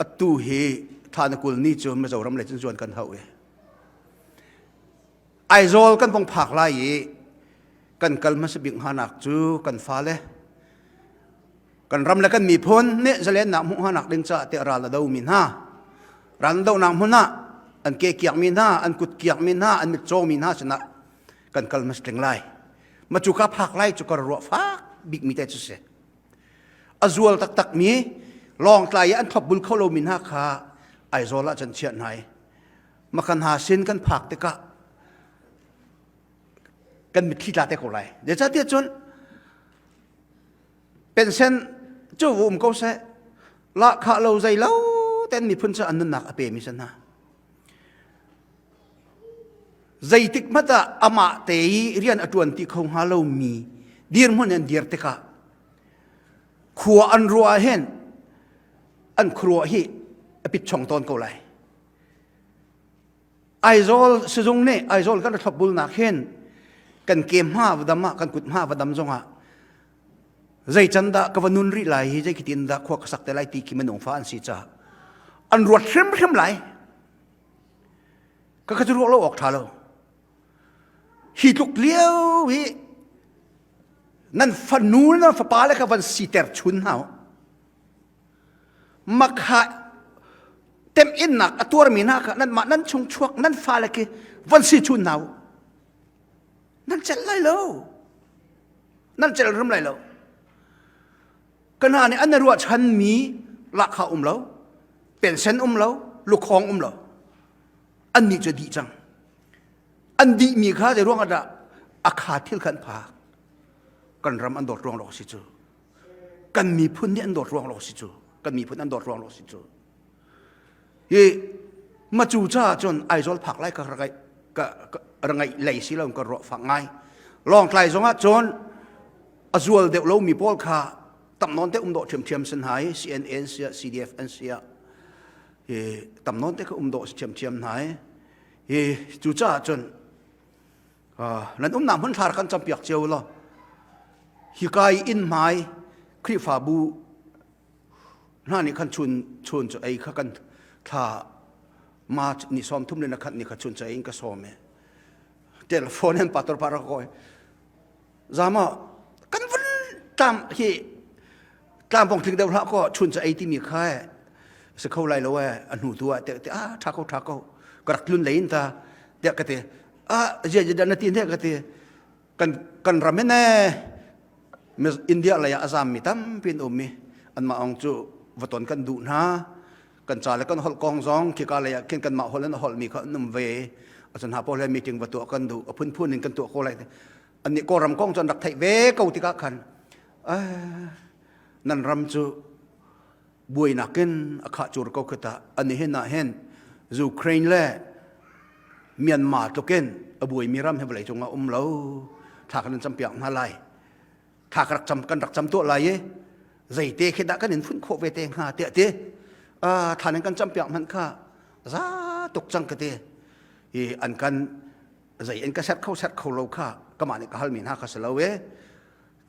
Atu hi thla na 20 ni cu Mizoram lei cun zuan kan hauh i Aizawl kan vong phak lai i kan kal hmasa bik hnganak cu kan fale kan ram le kan miphun nih zalennak hmuh hnganak ding caah tiah ral a domi hna ral an donak hmun ah an ke kiakmi hna an kut kiakmi hna an mit cawmi hna sinah kan kal hmasa tling lai ma cu ka phak lai cu ka ruah fak bikmi te cu si a zual taktakmi lawngtlai i an thlopbul kho lomi hna kha Aizawl ah cun chiah hna i makhan hna sin kan phak tikah kan mitthli tla te ko lai. Zeicahtiah cun pensen cu um ko seh lahkhah lo zei lo ten miphun cu an nunnak a pemi si hna. Zeitik hmanh ah amah te i rian a ṭuan ti kho hnga lomi dirhmun an dir tikah khua an ruah ah hin an khuaruah hi a pit chong tawn ko lai. Aizawl sizung nih Aizawl kan thlopbulnak hin kan ke hma va dam ah kan kut hma va dam zongah zei can dah ka va nun rih lai hi zei khitin dah khua ka sak te lai ti khi minung fa an si caah an ruat hrimhrim lai. Ka kha cu ruah lo awk ṭha lo. Hi tluk lio hi nan fanu nan fapa le kha van siter chun hna u. Makha temhinnak a tuarmi hna kha nanmah nan chung chuak nan fale khi van si chun hna u. Nan celh lai lo. Nan celh rim lai lo. Ka hna nih an i ruahchanmi lahkhah um lo, pensen um lo, lukhawng um lo. Annih cu dih cang. An dihmi kha zei ruang ah dah a kha thil kha an phak. Kan ram an dawt ruang lawng si cu. Kan miphun nih an dawt ruang lawng si cu. Kan miphun an dawt ruang lawng si cu. Hi macu caah cun Aizawl phak lai ka ka ka ngaih lei si lo ka ruah fak ngai. Lawngtlai zong ah cun a zual deuh lomi pawl kha tam nawn te um dawh ṭhiamṭhiam sin hna i CNN siah CDF an siah hi tam nawn te kha um dawh si ṭhiamṭhiam hna i hi cucaah cun nan umnak hmun thlar kan campiak cio law hika i inn hmai Khrihfabu hna nih khan chun chun cu ei kha kan thla March ni 30 le na khat ni kha chun cu ei in ka sawm e telephone in pastor para ko Zama kan vun tlam hi tlam vong tling deuh hlah ko chun ca ei timi kha si kho lai lo e a hnu tu ah te te a tha ko tha ko ka rak tlun lein ta te ka te a zia zia na tin he ka te kan kan ram ne India lei ah a zam mi tampi an um mi an mah ong cu vaton kan duh hna kan ca le kan holh kong zong khika lei ah khin kanmah holh in a holh mi kha an um ve acun ha pawl he meeting va tuah kan duh a phunphun in kan tuah ko lai annih Kawlram kong cu an rak theih ve ko tikah khan nan ram cu buainak in a khah cur ko khata ani hin ah hin Ukraine le Myanmar tlukin a buaimi ram hi vawlei cungah um lo thla kan in campiak hna lai thla ka rak cam kan rak cam tuah lai i zeite khi dah kan in funh khawh ve te hnga tiah ti thla nan kan campiak hmanh kha za tuk cang ka ti i an kan zei in ka set kho set kho lo kha kamah nih ka halmi hna kha si lo e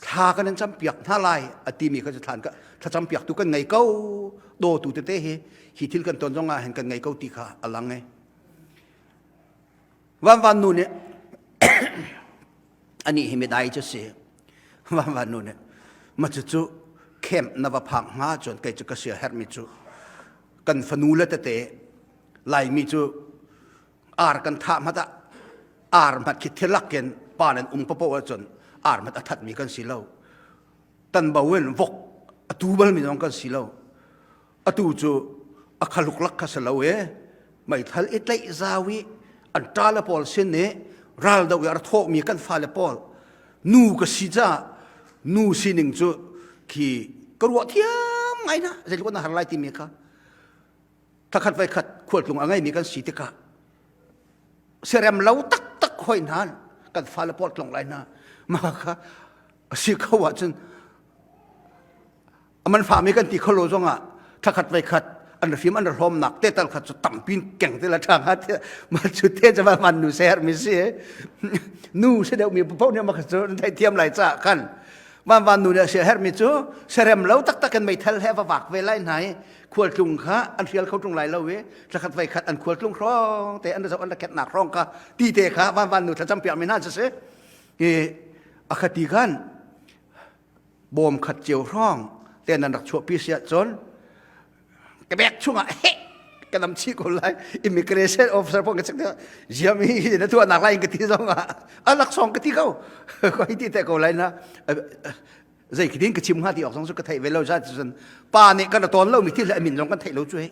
thla kan in campiak hna lai a timi kha cu thlan ka thlacam piak tu kan ngei ko dawtu tete hi hi thil kan ton zong ah hin kan ngei ko ti kha a lang e van van nu nih ani hi midai cu si van van nu nih ma cu cu camp na va phak hnga cun kei cu ka sia hermi cu kan fanu le tete laimi cu ar kan thah hmat ah ar hmat khi thilak in pa nan um papo ahcun ar hmat a thatmi kan si lo tan bo in vok a tu balmi zong kan si lo atu cu a khaluk lak kha si lo e meithal i tlaih zau i an ṭa le pawl sin i ral do i a thawhmi kan fale pawl nu ka si caah nu sining cu khi ka ruah thiam ngai na zeitluk na har lai timi kha thakhat vai khat khualtlung a ngeimi kan si tikah serem lo taktak hoi hna kan fale pawl tlong lai hna mah kha a si kho ahcun aman fami kan ti kholo zongah thakhat vai khat an ra fim an ra hlawmnak te tal khat cu tampin keng te la tha nga te ma chu te jama man nu ser mi si nu se deuh mi po ne ma kha chu thai thiam lai cha khan van van nu ne se her mi chu serem lo tak tak kan meithal he va vak ve lai nai. Khualtlung kha an hrial kho ṭung lai lo i thlakhat voi khat an khualtlung hrawng te an zoh an raketnak hrawng kha ti te kha van van nu thlacam piak mi hna cu si. I a khati khan bawm khat cio hrawng te nan rak chuahpi si ahcun ka bek chungah he ka nam chih ko lai. Immigration officer pong ka chek ziam hi na tuah nak lai ka ti zong ah a laksawng ka ti ko ko hi ti te ko lai na zei khi din ka chim hnga ti awk zong cu ka theih ve lo za cun pa nih kan tawn lo mi thil le min zong kan theih lo cu he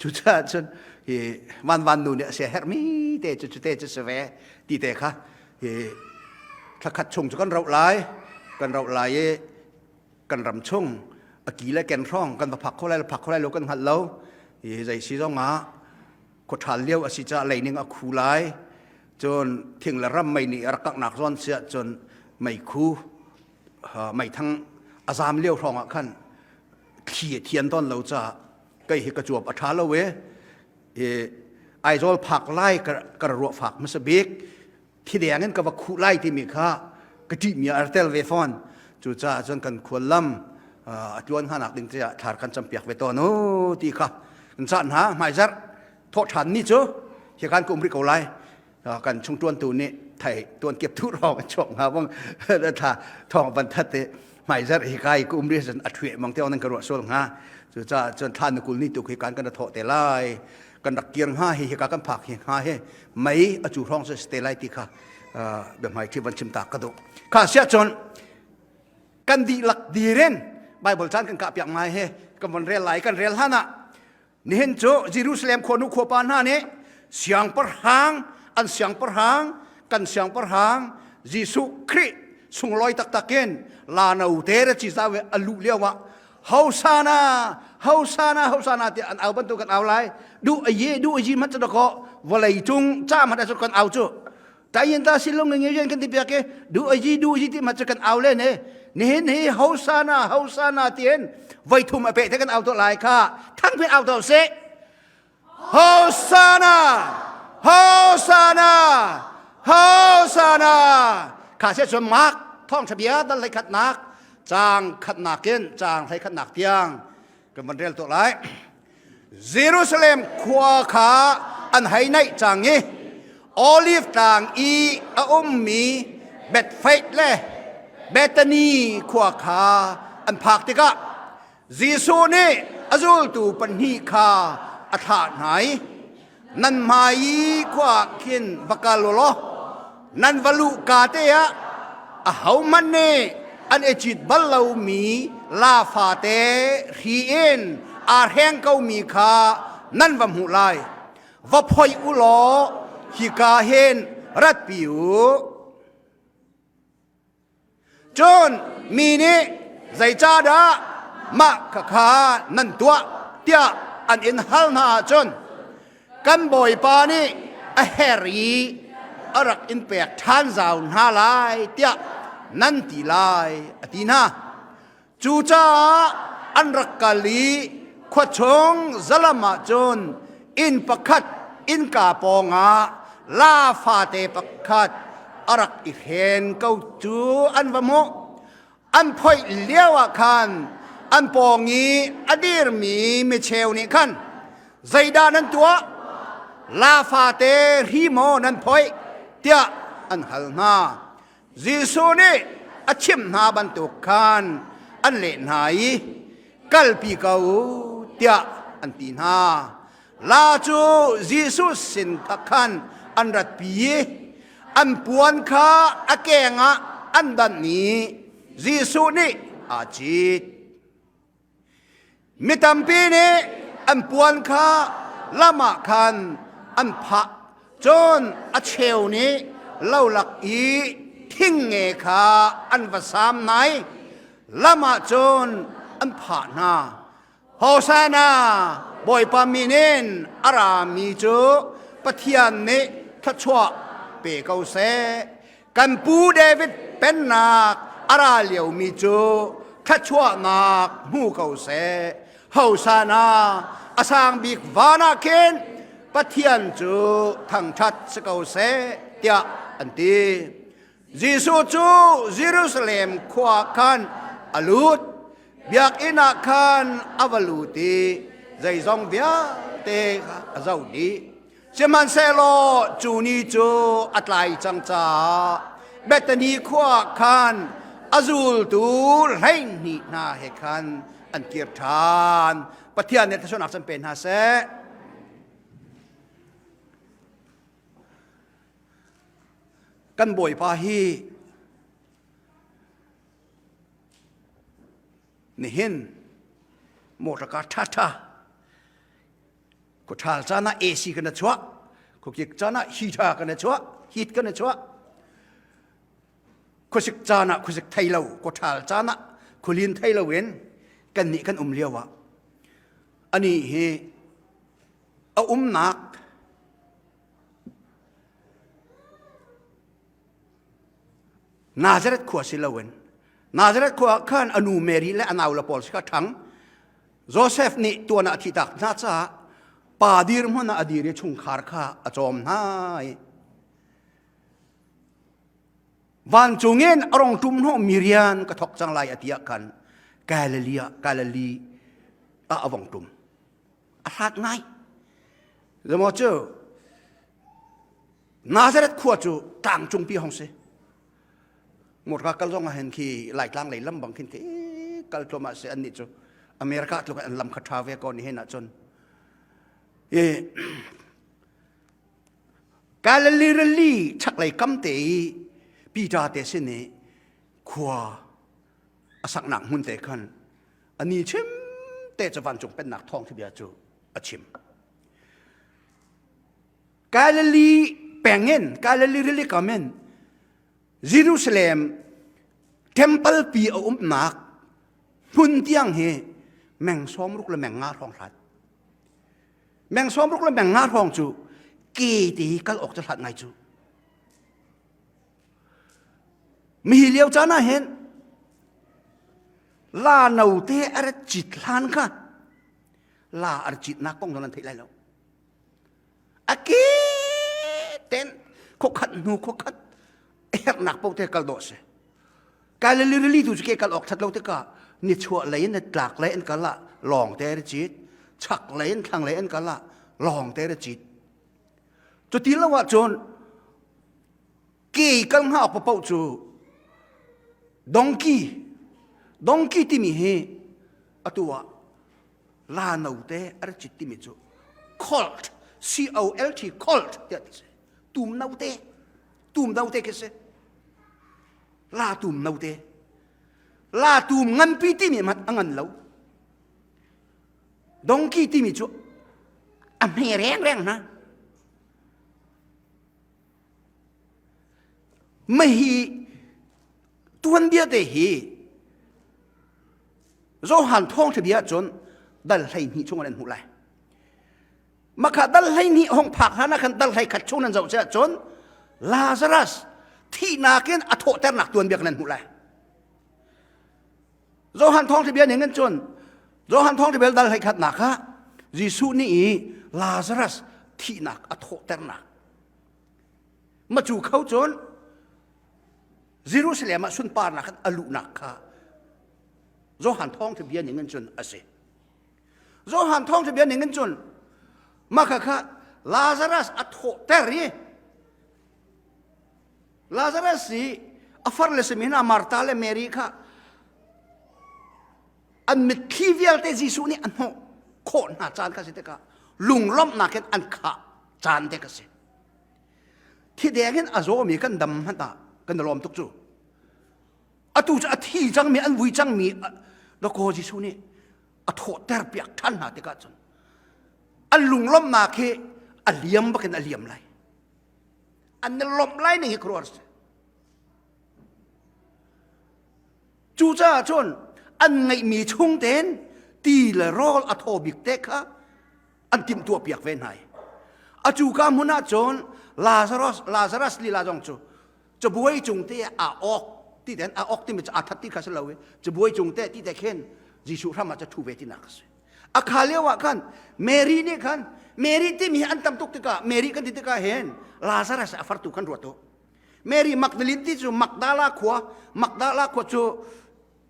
cu caah cun hi van van nu nih a sia herh mi te cu cu te cu si ve ti te kha hi thlakhat chung cu kan roh lai, kan roh lai i kan ram chung a ki le ken hrawng kan va phak kho lai lo, phak kho lai lo kan hngalh lo. Hi zei si zong ah khuaṭhal lio a si caah leining a khu lai. Cun thing le ram mei nih a rak kaknak zawn si ahcun meikhu meithang a zam lio hrawng ah khan thli a thian tawn lo caah kei hi ka cuap a ṭha lo i Aizawl phak lai ka ruah fak hmasa bik thideng in ka va khuh lai timi kha ka ṭihmi ah tel ve fawn. Cucaah cun kan khuallam a tluan hnganak ding tiah thlar kan campiak ve tawn u ti kha kan cah hna. Hmaizarh thawh ṭhan ni cu hi kan ka um rih ko lai. Kan chung ṭuantu nih thei tuan kiap tu rawng an chuak hnga bang thla thawng van that i hmaizarh hi kai ka um rih cun a ṭhueh mang te nan ka ruah sual hnga. Cucaah cun thla na kul ni tu khi kan kan thawh te lai, kan rak kir hnga hi hika kan phak hi hnga hi mei a cu hrawng cu te lai ti kha biahmai thi van chim ta ka duh. Kha siah cun kan dihlak dirin Bible caan kan kah piak ngai he kan von rel lai. Kan rel hlan ah nihin cu Jerusalem khuanu khuapa hna nih siangpahrang, an siangpahrang, kan siangpahrang Jesuh Khrih sunglawi taktak in lano te re chi zawe a luh lio ah Hosana, Hosana, Hosana tiah an au bantuk kan au lai. Du a ye, du a yi mat cu ko vawlei cung ca mat cu kan au cu. Tayin ta silung ngi yen kan ti piak ke du a yi, du a yi ti mat cu kan au le ne. Nihin hi Hosana, Hosana tien voi thum a pe te kan au to lai kha. Thang phe au to se. Hosanna! Hosanna! Hosanna! Kha se cun Mark thawngṭha bia dal hlei khatnak caang khatnak in caang hlei khatnak tiang kan van rel tuah lai. Jerusalem khua kha an hei naih cang i Olive tlang i a ummi Bethphage le Bethany khua kha an phak tikah Jesuh nih a zultu pahnih kha a thlah hna i nan hmai i khua ah khin va kal u law nan va luhka te ah ahohmanh nih an i cit bal lomi laa fate hri in aa hreng komi kha nan va hmuh lai. Va phoih u law hika hin ratpi u. Cun mi nih zeicahdah mah khakha nan tuah tiah an in hal hna ahcun kan Bawipa nih a her i a rak in pek ṭhan zau hna lai tiah nan ti lai, a ti hna. Cucaah an rak kal i khua chung zalam ah cun inn pakhat innka pawngah laa fate pakhat a rak i hren ko cu an va hmuh. An phoih lioah khan an pawng i a dirmi micheu nih khan, "Zeidah nan tuah? Laa fate hri maw nan phoih?" tiah an hal hna. Jesuh nih a chimh hna bantuk khan an leh hna i kalpi ko u tiah an ti hna. La cu Jesuh sin khan an ratpi i an puan kha a keng ah an danh i Jesuh nih aa cit. Mi tampi nih an puan kha lam ah khan an phah, cun a cheu nih lolak i thingnge kha an va sam hna i lam ah cun an phah hna. Hosana! Bawipa min in a rami cu Pathian nih thluachuah pe ko seh. Kan pu David pennak a ra liomi cu thluachuahnak hmu ko seh. Hosana, a sang bik van ah khin Pathian cu thangṭhat si ko seh, tiah an ti. Jesuh cu Jerusalem khua khan a lut. Biakinn ah khan a va lut i. Zeizong vialte kha a zoh dih. Sihmanhsehlaw cu ni cu a tlai cang caah Bethany khua ah khan a zultu 12 hna he khan an kir ṭhan. Pathian nih thluachuahnak can pe hna seh. Kan Bawipa hi nihin motor car ṭhaṭha khuṭhal caan ah AC kan i chuah khuakik caan ah heater kan i chuah heat kan i chuah khuasik caan ah khuasik thei lo khuṭhal caan ah khualin thei lo in kan nih kan um lio ah ani hi a umnak Nazareth khua si loin Nazareth khua ah khan a nu Mary le a naule pawl si kha ṭhang Joseph nih tuan ah a thihtak hna caah pa dirhmun ah a dir i chungkhar kha a cawm hna i vancung in a rong ṭum hnawh mi rian ka thawk cang lai a ti ah khan Galilee ah Galilee ah a vong ṭum a hlat ngai Zemaw cu Nazareth khua cu tlang cungpi hong si. Motor kal zong ah hin khi Laitlang lei lam bang khin khi kal tluahmah si annih cu America tluk an lam kha ṭha ve ko ni hin ahcun. I Galilee rili chaklei kam te i Peter te sin i khua a saknak hmun te khan ani chim te cu vancung pennak thawng bia cu a chim. Galilee peng in Galilee rili kam in Jerusalem temple pi a umnak hmun tiang hi meng 60 le meng nga hrawng hlat meng 60 le meng nga hrawng cu ke te hi kal awk cu hlat ngai cu mihi lio caan ah hin la no te a rat cit hlan kha la a rat citnak kong nan theih lai lo A ke ten khuakhat hnu khuakhat hernak paoh te kal dawh si. Galilee rili tu cu ke kal awk that lo tikah nichuah lei in tlak lei in kal ah lawng te ri cit, chak lei in thlang lei in kal ah lawng te ri cit. Cuti lo ahcun ke kal hnga awk paoh cu donkey donkey timi hi atu ah la note a ra cit timi cu colt C O L T colt tiah ti si tum note tum note khi si la tum note la tum nganpi timi hmanh a ngan lo donkey timi cu a hme rengreng hna Mahi tuanbia te hi Johan thawngṭha bia cun dal 12 chung an hmuh lai. Makha dal 12 hong phak hlan ah khan dal 11 chung nan zoh che cun Lazarus thihnak in a thawhternak tuanbia kan hmuh lai. Johan thawngṭha bia ning in cun Johan thawngṭha bia dal 11 nak ah Jesuh nih i Lazarus thihnak a thawhternak ma cu kho cun Jerusalem ah sunparnak a luhnak kha Johan thawngṭha bia ning in cun a si. Johan thawngṭha bia ning in cun mah kha kha Lazarus a thawhter i Lazarus i a far le simi hna Martha le Mary kha an mitthli vialte Jesuh nih a hnawh khawh hna caan kha si tikah lunglawmhnak in an khah caan te ka si. Thideng in a zawmi kan dam hmanh ah kan i lawm tuk cu. Atu cu a thi cangmi an vui cangmi dakaw Jesuh nih a thawhter piak ṭhan hna tikah cun an lunglawmhnak hi a liam bakin a liam lai. An i lawmh lai ning hi khuaruahhar si. Cucaah cun an ngeihmi chung tein ti le rawl a thaw bik te kha an timhtuah piak ve hna i a cuka hmun ah cun Lazarus Lazarus lila zong cu cabuai cung te ah aa awk ti ten aa awk timi cu aa that ti kha si lo i cabuai cung te ti te khin Jesuh hram ah cu ṭhu ve tinak a si a kha lio ah khan Mary nih khan Mary timi hi an tam tuk tikah Mary kan ti tikah hin Lazarus a fartu khan ruat u Mary Magdalene ti cu Magdala khua Magdala khua cu.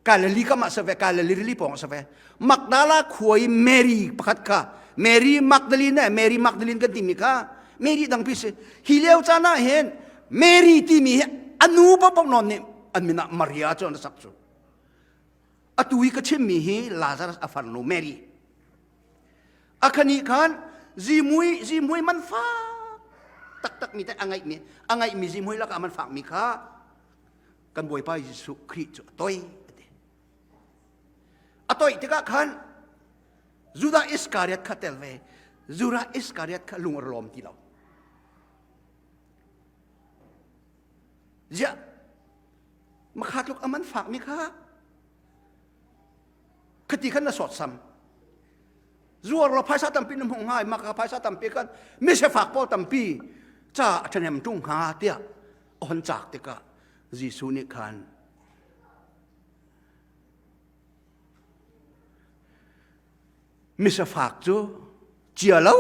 Galilee kam ah si ve, Galilee rili pawng ah si ve. Magdala khua i Mary pakhat kha Mary Magdalene Mary Magdalene kan timi kha Mary dangpi si. Hi lio caan ah hin Mary timi hi anu paohpaoh nawn nih an min ah Maria cu an sak cu. Atu i ka chimmi hi Lazarus a farnu Mary. A khani khan zimui zimui man fak taktak mi te a ngeihmi a ngeihmi zimui lakah man fakmi kha kan Bawipa Jesuh Khrih cu a toi a ti. A toi tikah khan Judah Iskariot kha tel ve. Judah Iskariot kha lung a lawm ti lo. Ziah makha tluk aman fakmi kha khati khan na sawt sam zuar lo phaisa tampi na hmuh hnga maka phaisa tampi kan misefak pawl tampi ca a ṭhahnem ṭung hnga tiah a hon cak tikah Jesuh nih khan misafak cu cia lo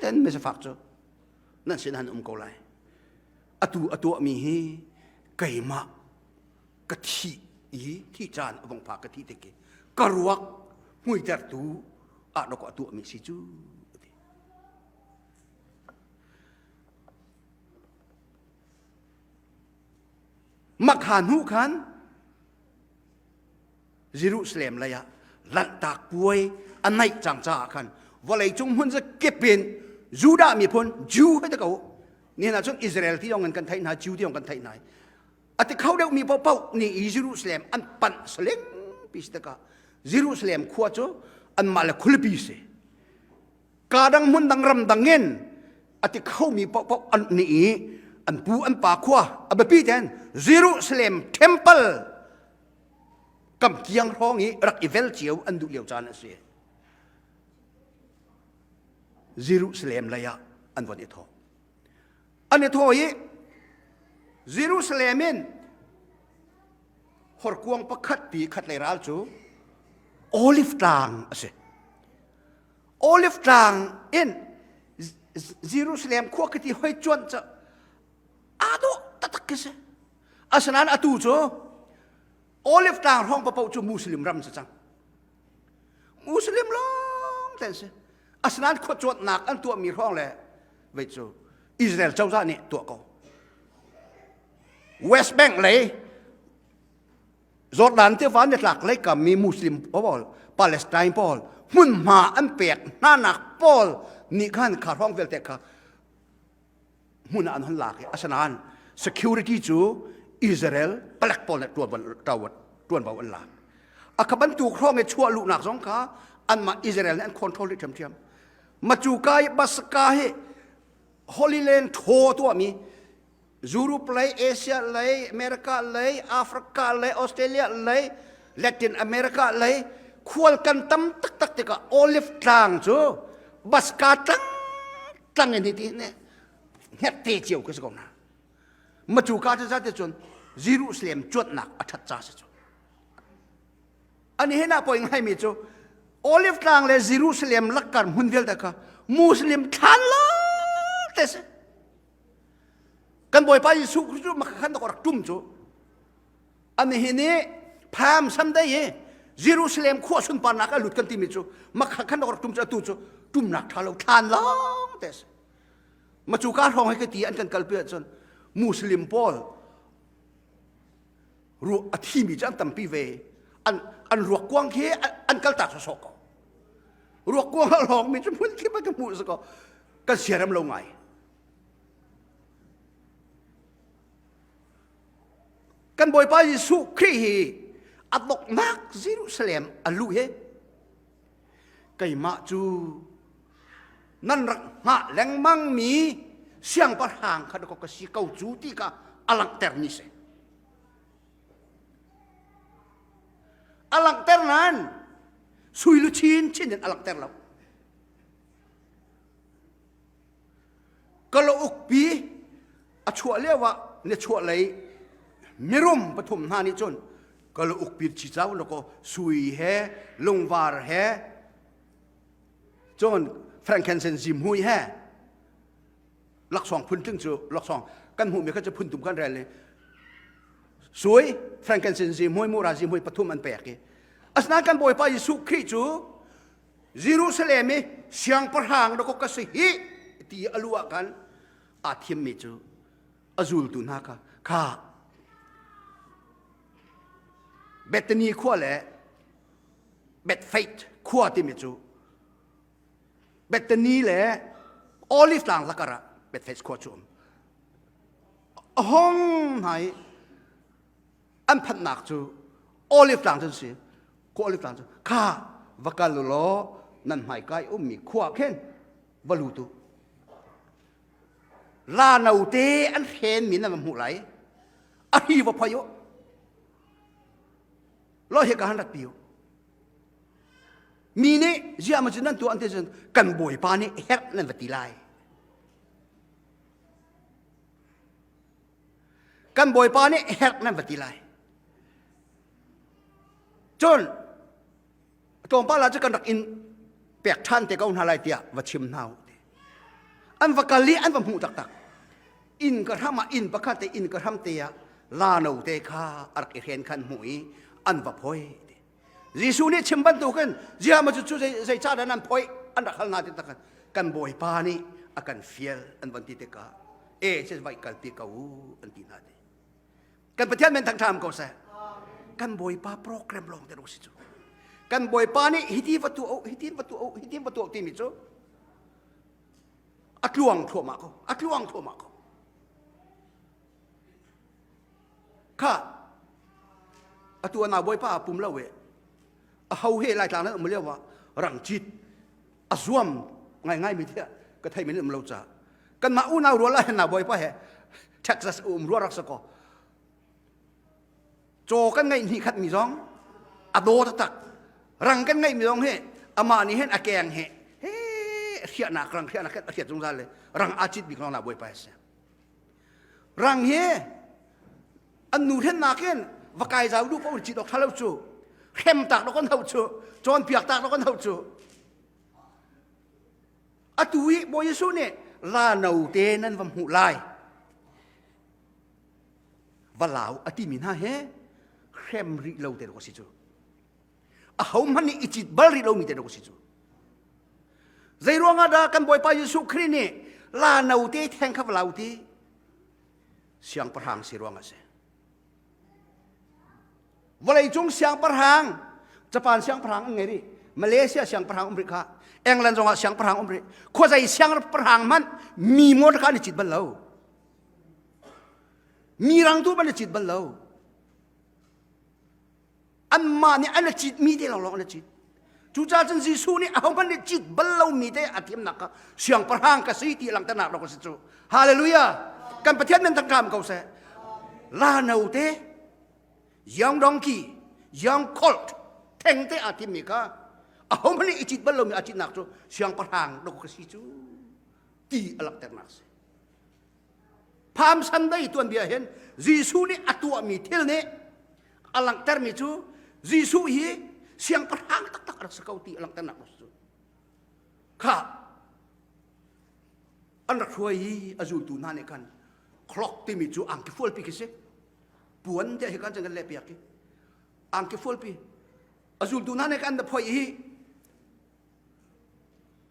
ten misafak cu nan sin han um ko lai atu a tuahmi hi keimah ka thi i thi caan a vong phak ka thi tik i ka ruak hmuitertu ah dawk a tuahmi si cu ti Makha hnu khan Jerusalem lei ah Lanhtak puai a naih cang caah khan vawleicung hmun zakip in Judah miphun Jew hei ti ko nihin ah cun Israel ti zong in kan theih hna Jew ti zong kan theih hna a ti kho deuhmi paohpaoh nih i Jerusalem an panh saling pi si tikah Jerusalem khua cu anmah le khualipi si Ka dang hmun dang ram dang in a ti khomi paohpaoh an nih i an pu an pa khua a biapi ten Jerusalem temple kam kiang hrawng i rak i vel cio an duh lio caan a si. Jerusalem lei ah an von i thawh. An i thawh i Jerusalem in horkuang pakhat pi khat lei ral cu Olive tlang a si. Olive tlang in Jerusalem khua khi ti hoi cuan cu aa dawh taktak khi si. Asinain atu cu Olive tlang hrawng paoh cu Muslim ram si cang. Muslim lawng te an si. Asinain khua cuanhnak an tuahmi hrawng le vei cu Israel cozah nih tuah ko. West Bank lei Jordan tiva nitlak lei kam mi Muslim pawl Palestine pawl hmunhma an pek hnanak pawl nih khan kha hrawng vialte kha hmun ah an hon lak i asinain security cu Israel palek pawl nih ṭuanvo an lak. A kha bantuk hrawng i chuah luhnak zong kha anmah Israel nih an control rih ṭhiamṭhiam. Macuka i Baska hi Holy Land thaw tuahmi Europe lei, Asia lei, America lei, Africa lei, Australia lei, Latin America lei khual kan tam taktak tikah Olive tlang cu baska tlang tlang in ti ne hnget te cio ka si ko na. Macu ka cu zate cun Jerusalem cuanhnak a that ca si cu. Ani hin ah poi ngai mi cu Olive tlang le Jerusalem lakkar hmun vialte kha Muslim thlan lo te si. Kan Bawipa Jesuh Khrist cu khan rak ṭum cu an hi nih pham Sunday hi Jerusalem khua sunparnak a lut kan timi cu makha khan rak ṭum cu atu cu ṭumnak ṭha lo thlan lawng te si ma cu ka hrawng hi ka ti an kan kalpi ahcun Muslim pawl ruak a thimi cu an tampi ve an an ruak kuang khi an kaltak sawsawh ko ruak kuang a lawng mi cu hmun kip ah ka hmuh si ko kan siarem lo ngai Kan Bawipa Jesuh Khrih hi a donghnak Jerusalem a luh hi keimah cu nan rak hngah lengmang mi siangpahrang kha ka si ko cu ti kha a langhtermi si. A langhter nain sui luchin chin in a langhter lo. Kalauk-pi a chuah lio ah nichuahlei mirum pathum hna nih cun kalauk pi chi cau lakaw sui he lungvar he cun frankincense zimhui he laksawng phun tling cu laksawng kan hmuhmi kha cu phun tum kan rel i. Sui, frankincense zihmui, mura zihmui pathum an pek i asinain kan Bawipa Jesuh Khrih cu Jerusalem i siangpahrang dakaw ka si hi ti a lu ah khan aa thimmi cu a zultu hna kha kha Bethany khua le Bethphage khua timi cu Bethany le Olive tlang lakar ah Bethphage khua cu um. A hong hna i an phanhnak cu Olive tlang cu si. Khua Olive tlang cu kha va kal u law nan hmaika i ummi khua khin va lut u. La note an hrenmi nan va hmuh lai. A hi va phoi u. Lo hika han rat pi u. Mi nih ziah ma cu nan tuah an ti cun kan bawipa nih herh nan va ti lai. Kan bawipa nih herh nan va ti lai. Cun tlawmpal ah cu kan rak in pek ṭhan te ko hna lai tiah va chim hna u ti. An va kal i an va hmuh taktak. Inn ka hram ah inn pakhat te inn ka hram te ah lano te kha a rak i hren khan hmuh i an va phoi ti. Jesuh nih chim bantukin ziah ma cu cu zei ca dah nan phoi an rak hal hna ti tak kan bawipa nih a kan fial an van ti tikah e se vai kalpi ko u an ti hna ti. Kan Pathian men thangṭha ko seh. Kan Bawipa program lawng te si cu. Kan Bawipa nih hiti va tuah hiti va tuah hiti va tuah timi cu a tluang thluahmah ko. A tluang thluahmah ko. Kha atu ana Bawipa a pum lo e. A ho he lai tlang nan um lio ah rang cit a zuam ngai ngai mi thiah ka thei men um lo ca kanmah unau rual ah hin na bawipa he Texas um rua rak sako caw kan ngeih hnih khat mi zong a daw taktak rang kan ngeih mi zong hi amah nih hin a keng he he hriahnak rang hriahnak a hriat zungzal le rang aa cit bik lawng na bawipa si rang hi an nu hrennak in va kai zau duh paoh cit awk ṭha lo cu hrem tak lo kan hau cu cawnpiak tak lo kan hau cu Atu i Bawi Jesuh nih la note nan va hmuh lai. Va lau a timi hna he hrem rih lo te ko si cu. Ahohmanh nih i cit bal rih lomi te ko si cu. Zei ruangah dah kan Bawipa Jesuh Khrih nih la note theng kha va lau ti? Siangpahrang si ruangah si. Vawleicung siangpahrang, Japan siangpahrang an ngei rih, Malaysia siangpahrang um rih kha, England zongah siangpahrang um rih. Khuazei siangpahrang hmanh mi motor kha an i cit bal lo. Mi rang tu an i cit bal lo. Anmah nih an i citmi te lawnglawng an i cit. Cucaah cun Jesuh nih ahohmanh nih cit bal lomi te a thiamnak kha siangpahrang ka si ti langhternak rak a si cu. Hallelujah! Kan Pathian min thangṭha ko seh. La no te, young donkey, young colt, theng te aa thimmi kha ahohmanh nih i cit bal lomi a citnak cu siangpahrang dok ka si cu ti a langhternak si. Palm Sunday tuanbia hin Jesuh nih a tuahmi thil nih a langhtermi cu Jesuh hi siangpahrang taktak a rak si ko ti a langhternak a si cu. Kha an rak hruai i a zultu hna nih khan clock timi cu angki fualpi khi si. Puan te hi kan kan lehpiak i angki fualpi a zultu hna nih kan phoi i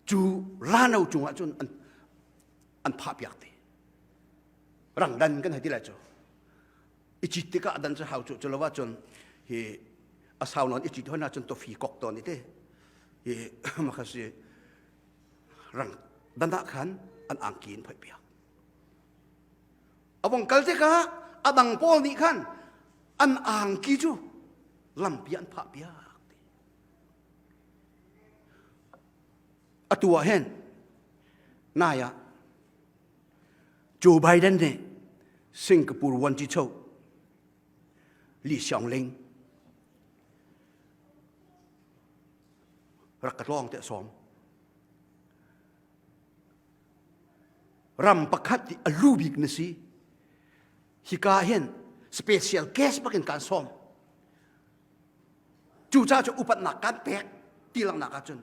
cu lano cungah cun an an phahpiak te rangdan kan hei ti lai cu i cit tikah dan cu hau cu cu lo ahcun hi a sau nawn i cit hon ahcun tofi kok tawn i te hi makha si rang dan ah khan an angki in phoih piak a vong kal tikah a dang pawl nih khan an angki cu lampi an phah piak Atu ah hin nai ah Joe Biden nih Singapore vuanci Lee Hsien Ling rak ka tlawng tiah sawm. Ram pakhat i a lu bik na si. Hika hin special guest bakin kan sawm. Cucaah cu upatnak kan pek ti langhnak ahcun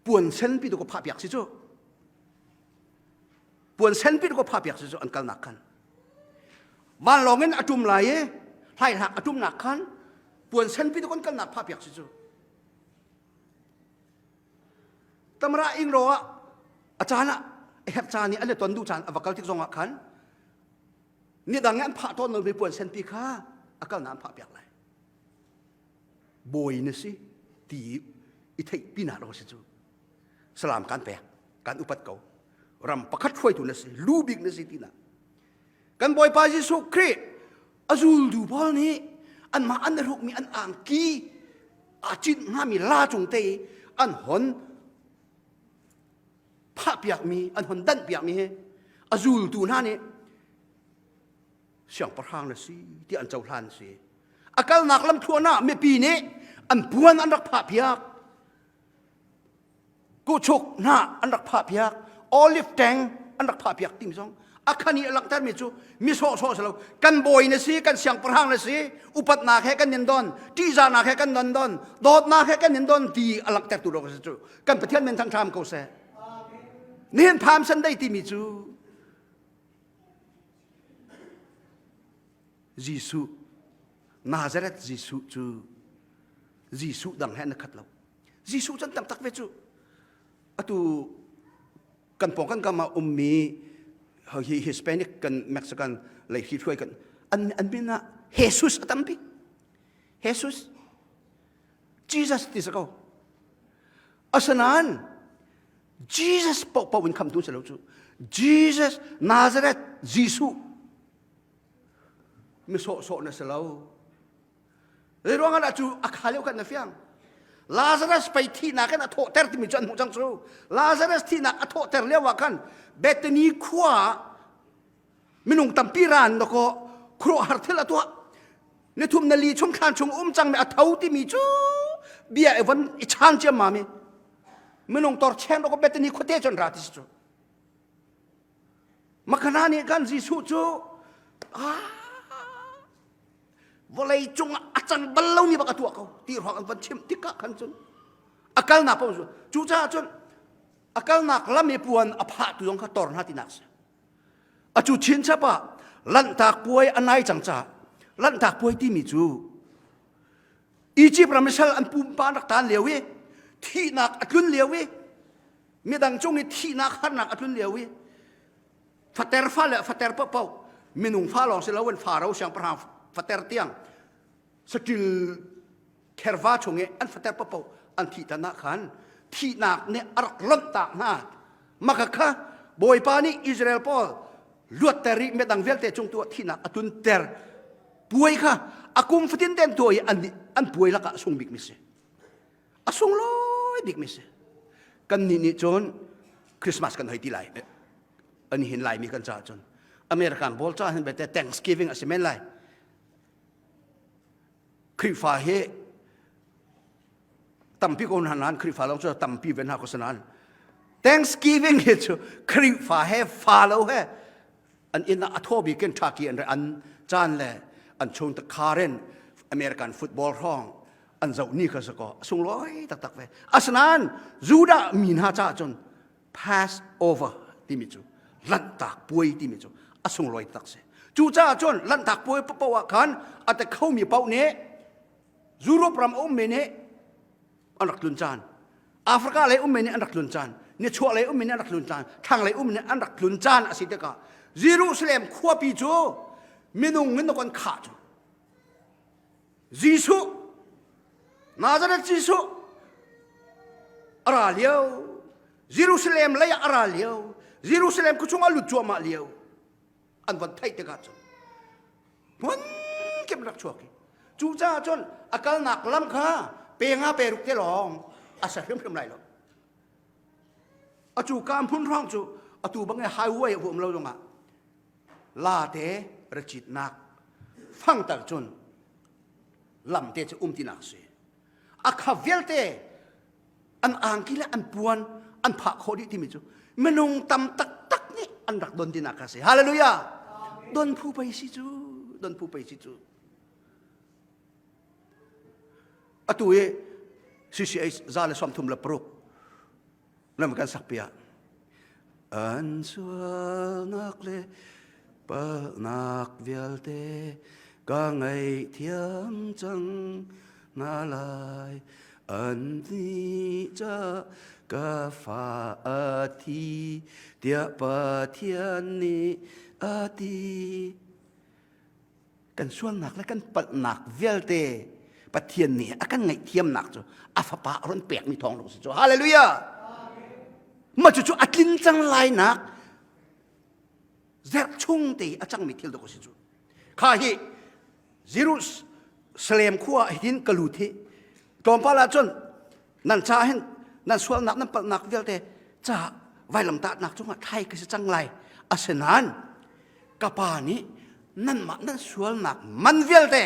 puan senpi tu ka phah piak si cu. Puan senpi tu ka phah piak si cu an kalnak khan. Vanlawng in a ṭum lai i hlaihlak a ṭumnak khan puan senpi tu kan kalnak phah piak si cu. Tamra ingro ah a caan ah a herh caan i an i ton duh caan a va kal tik zong ah khan ni dang i an phah tawn lomi puan senpi kha a kalnak an phah piak lai. Bawi na si ti i theih pinak lo si cu. Salam kan pek, kan upat ko. Ram pakhat hruaitu na si, lu bik na si tinak. Kan Bawipa Jesuh Khrih a zultu pawl nih anmah an i hrukmi an angki aa cit hngami la cung te i an hon phahpiakmi an hon danhpiakmi hi a zultu hna nih siangpahrang na si ti an cohlan si. A kalnak lamthluan ah mipi nih an puan an rak phahpiak. Kuchuk hna an rak phahpiak, olive tang an rak phahpiak timi zong a khan i a langhtermi cu mi sawhsawh si lo kan bawi na si kan siangpahrang na si upatnak he kan in don ṭihzahnak he kan don don dawtnak he kan in don ti a langhtertu dawh si cu kan Pathian min thangṭham ko seh nihin Palm Sunday timi cu Jesuh Nazareth Jesuh cu Jesuh dang he an khat lo Jesuh can taktak ve cu atu kan pawng kan kam ah ummi hi Hispanic kan Mexican lei hi hruai kan an an min ah Jesus a tampi Jesus Jesus ti sa ko asanain Jesus paohpaoh in khamtu si lo cu Jesus Nazareth Jesuh mi sawhsawh na si lo Zei ruang ah cu a kha lio kan na fiang. Lazarus pei thihnak in a thawhter timi cu an hmuh cang cu. Lazarus thihnak a thawhter lio ah khan Bethany khua ah minung tampi ra an dakaw khuaruahhar thil a tuah. Nithum na li chung thlan chung um cangmi a tho timi cu bia i von i chan ciammam i minung tor cheng dakaw Bethany khuate cun ra ti si cu. Makhana nih kan Jesuh cu ah vawlei cung ah a cang bal lomi bak a tuah ko ti ruang an van chim tikah khan cun a kalnak paoh cu cucaah cun a kalnak lam i puan a phahtu zong kha tor hna tinak si acu chinchap ah lanhtak puai a nai cang caah lanhtak puai timi cu Egypt ram i sal an pumpa an rak tan lio i thihnak a tlun lio i midang cung i thihnak harnak a tlun lio i fater fa le fater paohpaoh minung fa lawng si loin faro siangpahrang fater tiang saṭil kherva chung i an fater paohpaoh an thih tan ah khan thihnak nih a rak lonhtak hna maka kha bawipa nih Israel pawl luatter i midang vialte cung tu ah thihnak a tunter puai kha a kum fatin ten tuah i an an puai lakah a sung bikmi si a sunglawi bikmi si kan nih nih cun Christmas kan hoi ti lai an hin laimi kan caah cun American ball ca hin bete Thanksgiving a si men lai Khrihfa hi tampi ko hna nan Khrihfa long cu tampi ve hna ko sanan Thanksgiving hi cu Khrihfa he fa lo he an inn ah a thaw bik in turkey an an caan le an chung ta kharen American football hrawng an zoh ni kha sako sunglawi taktak ve asinain Judah mi hna caah cun Passover timi cu lanhtak puai timi cu a sunglawi tak si cucaah cun lanhtak puai paoh ah khan a te khomi paoh nih Europe ram a ummi nih an rak tlun caan Africa lei ummi nih an rak tlun caan nichuah lei ummi nih an rak tlun caan thlanglei ummi nih an rak tlun caan a si tikah Jerusalem khuapi cu minung in kan khah cu Jesuh Nazareth Jesuh a ra lio Jerusalem lei ah a ra lio Jerusalem khuachung a lut cuahmah lio an von theih tikah cun hmun kip rak chuak i cucaah cun a kalnak lam kha pe nga pe ruk te lawng a sa hrimhrim lai lo acu ka hmun hrawng cu atu bang i highway a um lo zongah la te racitnak fangtar cun lam te cu um tinak si a kha vialte an angki le an puan an phah khawh dih timi cu minung tam taktak nih an rak don tinak kha si hallelujah don phu pei si cu don phu pei si cu atu i CCH za le som thum le paruk lam kan sak piah an sualnak le. Palhnak vialte ka ngaihthiam cang hna lai. An nih ca ka fa a thi tiah Pathian nih a ti. Kan sualnak le kan palhnak vialte Pathian nih a kan ngaihthiamnak cu a fapa a run pekmi thawng lung si cu. Hallelujah! Mah cucu a tlin cang lai nak zerh chung te a cangmi thil dawh a si cu. Kha hi Jerusalem khua hin ka lut hi tlawmpal ah cun nan ca hin nan sualnak nan palhnak vialte ca vailamtahnak cungah thlai ka si cang lai. Asinain ka pa nih nanmah nan sualnak man vialte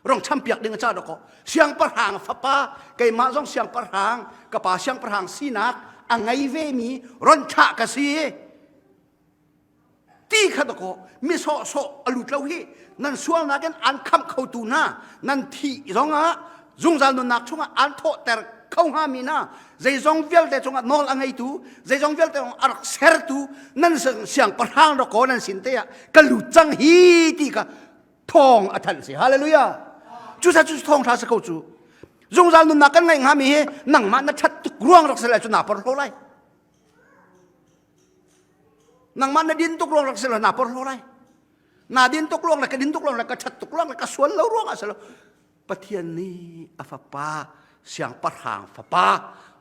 rong champiak ding a ca dawkaw siangpahrang fapa keimah zong siangpahrang ka pa siangpahrang sinak a ngei ve mi ron thlah ka si ti kha dawkaw mi sawhsawh a lut lo hi nan sualnak in an khamh khotu hna nan thih zongah zungzal nunnak chungah an thawhter kho hngami hna zeizong vialte cungah nawl a ngeitu zeizong vialte a rak sertu nan siangpahrang dawkaw nan sin te ah ka lut cang hi ti kha thawng a thanh si hallelujah cusa cu thawng tha si ko cu zungzal nunnak kan ngaih hngami hi nangmah na that tuk ruang rak si lai cu naa porhlaw lai nangmah na din tuk ruang rak si lai naa porhlaw lai na din tuk ruang le ka din tuk ruang le ka that tuk ruang le ka sual lo ruang ah si lo Pathian nih a fapa siangpahrang fapa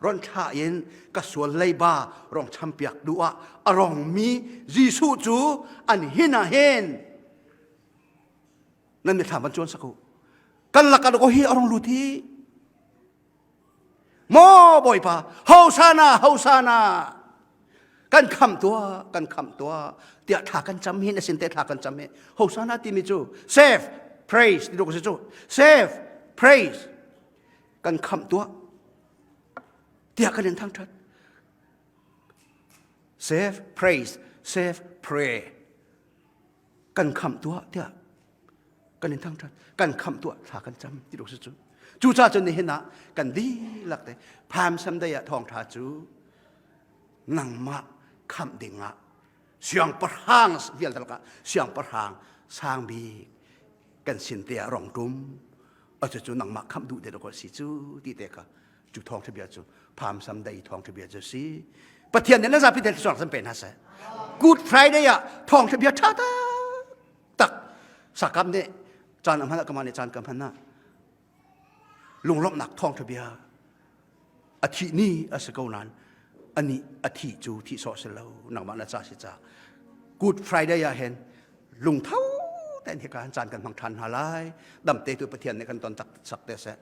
ron thlah in ka sual leiba rong champiak duh ah a rongmi Jesuh cu an hin ah hin nan mithlam van cuan sak u kan lakah ko hi a rong lut hi maw bawipa hosana hosana kan kham tua kan kham tua tiah thla kan cam hin asin te thla kan cam hi hosana timi cu save praise ti si cu save praise kan kham tua tiah kan in thangthat save praise save pray kan khamh tuah tiah kan in thangṭhat kan khamh tuah thla kan cam ti si cu cucaah cun nihin ah kan dihlak te Palm Sunday ah thawngṭha cu nangmah khamh dingah siangpahrang vialte lakah siangpahrang sang bik kan sin te ah rong tum acu cu nangmah khamh duh te ko si cu ti te kha cu thawngṭha bia cu Palm Sunday thawngṭha bia cu si Pathian nih na zapi te thluachuah san pe hna seh Good Friday ah thawngṭha bia ṭha tak sakap nih caan a hman ah kamah nih caan ka hman ah lunglawmhnak thawngṭha bia a thih ni a si ko nain ani a thih cu thih sawh si lo nangmah na ca si ca Good Friday ah hin lungtho tein hika han caan kan hmang ṭhan hna lai damte tu Pathian nih kan ton tak sak te seh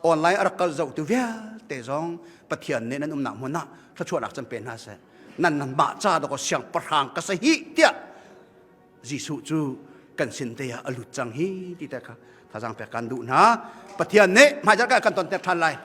online a rak kal zoh tu vialte zong Pathian nih nan umnak hmun ah thluachuahnak can pe hna seh nan nan mah ca dawk siangpahrang ka si hi tiah Jesuh cu kan sin te ah a lut cang hi ti te kha thazaang pek kan duh hna Pathian nih hmaizarh kan ton ter ṭhan lai.